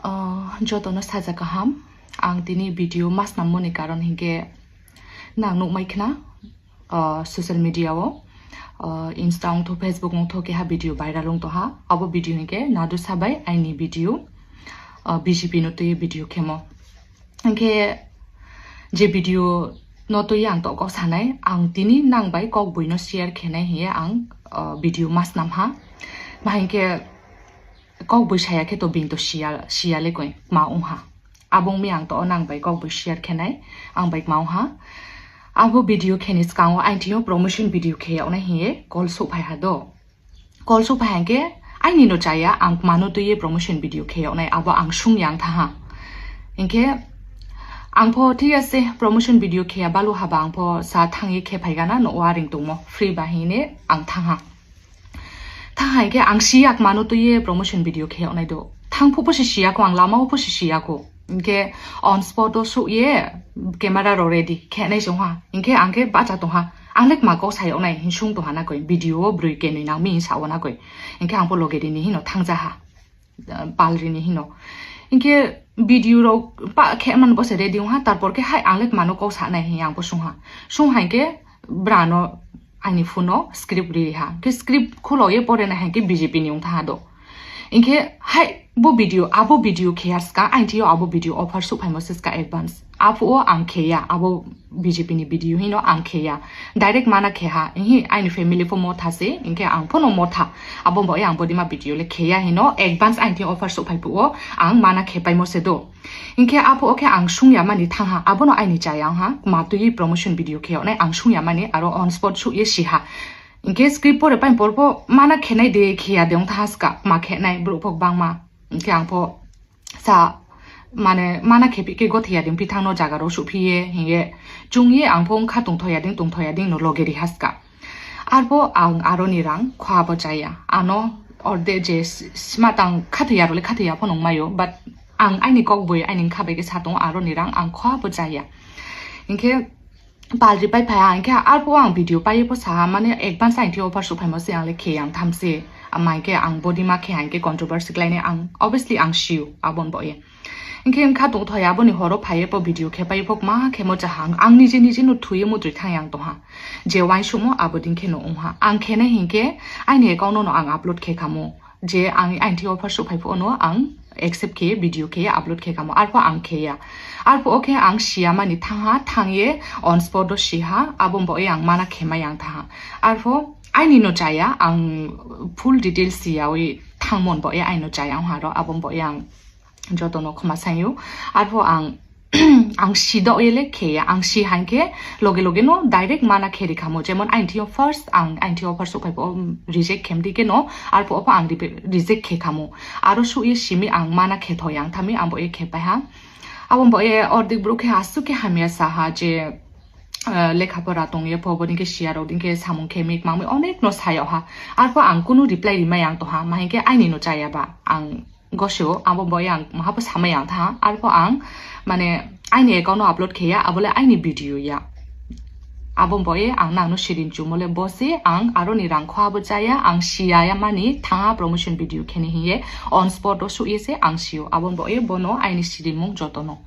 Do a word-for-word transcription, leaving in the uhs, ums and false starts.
Ah, jotono saja kaham. Ang tini video ma snam mani karon hinkhe nang nukmai khna, ah, social media o, ah, Insta wngthu, Facebook wngthu keha video viral wngtongha. Abo video hinkhe nadu sabai aini video, ah, B J P no twi video khemo. Hinkhe je video no twi ang to kok sanai, ang tini nang bai kok bui no share khenai hiye ang, ah, video ma snam ha. Ma hinkhe kok bui saya khe to bini to siya, siya le koi ma wng ha. Abo wngmi ang to o nang bai kok bui share khenai, ang bai ma wng ha. Abo video kheni swkango aini thio promotion video khe yoknai hiye call sok phai ha do. Call sok phai hinkhe aini no chaya, ang mano twiye promotion video khe yoknai, abo ang sung yang tha ha. Hinkhe ang pho thik ase promotion video khe ya balu haba ang pho sa thangye khe phai gana no waring tongmo free ba hine ang thang ha. Thang hai khe ang siyak mano twiye promotion video khe yoknai do. Thang phu phu se siyako, ang lama o phu se siyako. Hinkhe on spot o suk ye camera rok ready khe nai song ha. Hinkhe ang khe bacha tong ha. Ang le kma kok sa yoknai hin sung tong ha na koi. Video o brwi kenwi nang mi hin sa o na koi. Hinkhe ang pho loge rini hino thang ja ha. Pal rini hino. Hinkhe video rok pa khe man bo se ready wng ha. Tarpor khe hai ang le kma no kok sa nai hin ang pho sung ha. Sung hai khe bra no aini phone o script ri ha. Khe script khulo ye pore na hai khe B J P ni wng tha ha do. Hinkhe hai bo video, abo video khe ya swkang, aini thio abo video offer suk phaimo se swkang advance. Aphuo ang khe ya, abo B J P ni video hino ang khe ya. Direct mana khe ha, hihi aini family pho motha se, hinkhe ang pho no motha. Abo bo ang bodima video le khe ya hino advance aini thio offer suk phai phuo ang mana khe paimo se do. Hinkhe aphuo khe ang sung ya mani thang ha, abono aini chaya wng ha, ma twiwi promotion video khe yoknai ang sung ya mani aro on spot suk ye si ha. Hinkhe script pore paini por pho mana khenai de, khe ya de wng tha ha swkang, ma khenai borok pho bangma. Hinkhe ang pho sa mane mana khe phi khe gothe ya de wng phi thang no jaga rok suk phi ye hiye chung ye ang pho wng kha tong tho ya ding, tong tho ya ding no loge ri ha swkang. Arpho ang aroni rang khwa bo chaya. Ano orde je s-, sma tang khathoi ya role khathoi ya pho nung mayo, but ang aini kok bui aini wngkha bai khe sa tongo, aroni rang ang khwa bo chaya. Hinkhe pal ri pai phai ha, hinkhe arpho ang video pai pho sa ha, mane advance aini thio offer suk phaimo se ang le khe yang tham se. Ama hinkhe ang bodima khe hinkhe controversy khlai nai ang, obviously ang sio abon bo ye. Hinkhe wngkha tong thoi aboni horo phaiye po video khe pai po ma khe mo chahang. Ang nije nije no thuye mutri thang yang tongha. Je uansukmo abo din khe no wngha. Ang khe nai hinkhe aini account no ang upload khe kha mo. Je ang aini thio offer suk phai pho no ang accept khe video khe upload khe kha mo. Arpho ang khe ya. Arpho o khe ang siya mani thang ha, thang ye on spot o si ha. Abo bo ye ang mana khe ma yang tha ha. Arpho aini no chaya ang full details siya wi thang mon bo ye aini no chaya wng ha ro. Abo bo ye ang jotono khoma sayo. Arpho ang, ang si do ele khe ya, ang si hai khe loge loge no direct mana khe ri kha mo. Jemon aini thio first, ang aini thio first upai pho reject khe mdi khe no, arpho opho ang re-, reject khe kha mo. Aro su ye simi ang mana khe tho yang thami ang bo ye khe pai ha. Abo bo ye ordik bru khe asuk khe hamya sa ha je, eh, lekha pora tong ye pho bo din khe siya rok din khe samung khe mik mang mi onek no sa yao ha. Arpho ang kunu reply ri ma yang to ha, ma hai khe aini no chaya ba ang gosio, abo bo yang maha bo sama yang tha, arpho ang, mane, aini account no upload khe ya, abo le aini video ya. Abo bo ye ang nang no sirin chumo le bo se ang aro ni rang kho abo chaya, ang siya ya mani thanga promotion video khe ni hiye on spot o su ye se ang sio, abo bo ye bono aini sirin mung joto no.